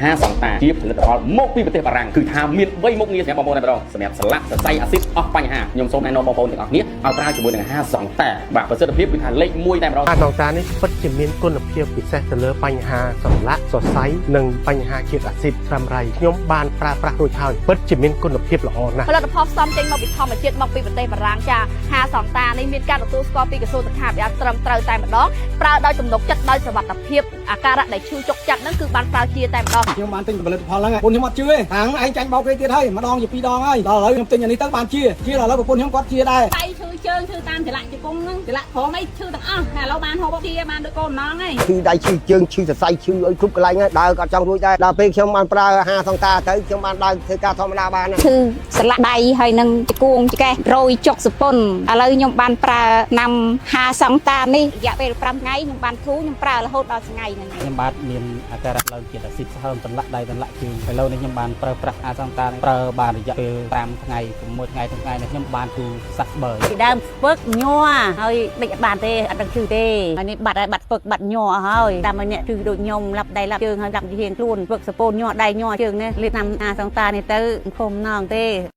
ហាសង្តាជាផលិតផលមកពីប្រទេសបារាំងគឺថាមាន3មុខងារសម្រាប់បងប្អូនតែម្ដងសម្រាប់ស្លាក់សរសៃអាស៊ីតអស់បញ្ហាខ្ញុំសូមណែនាំបងប្អូនទាំងអស់គ្នាឲ្យប្រើជាមួយនឹងហាសង្តាបាទប្រសិទ្ធភាពគឺថាលេខ1តែម្ដង អាសង្តានេះពិតជាមានគុណភាពពិសេសទៅលើបញ្ហាសម្លាក់សរសៃនិងបញ្ហាជាតិអាស៊ីតស្រាំរ៉ៃខ្ញុំបានប្រើប្រាស់រួចហើយពិតជាមានគុណភាពល្អណាស់ ផលិតផលផ្សំចេញមកពីធម្មជាតិមកពីប្រទេសបារាំងចាហាសង្តានេះមានការទទួលស្គាល់ពីក្រសួងសុខាភិបាលត្រឹមត្រូវតែម្ដងប្រើដោយទំនុកចិត្តដោយសុវត្ថិភាពអាការៈដែលឈឺចុកចាប់ហ្នឹងគឺបានប្រើជាតែម្ដង ខ្ញុំបានទិញផលិតផលហ្នឹងប្រពន្ធខ្ញុំអត់ជឿទេខាងឯងចាញ់បោកគេទៀតហើយម្ដងជាពីរដងហើយដល់ឥឡូវខ្ញុំទិញអានេះទៅបានជាជាដល់ឥឡូវប្រពន្ធខ្ញុំគាត់ជាដែរ ដៃឈឺជើងឈឺតាមចលៈជង្គង់ហ្នឹងចលៈក្រមអីឈឺទាំងអស់តែឥឡូវបានហូបជាបានដូចកូនម្ដងហើយ ឈឺដៃឈឺជើងឈឺសរសៃឈឺអីគ្រប់កន្លែងហើយដើរក៏អត់ចង់រួចដែរដល់ពេលខ្ញុំបានប្រើអាហារសង្តាទៅខ្ញុំបានដើរធ្វើការធម្មតាបានហើយ ឈឺសន្លាក់ដៃហើយនឹងជង្គង់ចង្កេះរយចុកសពុនឥឡូវខ្ញុំបានប្រើណាំហាសង្តានេះរយៈពេល5ថ្ងៃខ្ញុំបានធូរខ្ញុំប្រើរហូតដល់ថ្ងៃហ្នឹង ខ្ញុំបាទមានអាការៈឡើងជាតិអាស៊ីតស្ហើមសន្លាក់ដៃសន្លាក់ជើងឥឡូវនេះខ្ញុំបានប្រើប្រាស់អាសង្តានេះប្រើបានរយៈពេល5ថ្ងៃ6ថ្ងៃថ្ងៃនេះខ្ញុំបានធូរសះស្បើយ ពីដើមស្ពឹកញ័រហើយបិចអត់បានទេអត់ដឹងឈឺទេហើយនេះបាត់ហើយបាត់ស្ពឹកបាត់ញ័រអស់ហើយតាមឲ្យអ្នកឈឺដូចខ្ញុំឡាប់ដៃឡាប់ជើងហើយឡាប់ជាងខ្លួនស្ពឹកសពូនញ័រដៃញ័រជើងនេះលេបតាមអាសង្តានេះទៅខំណងទេ។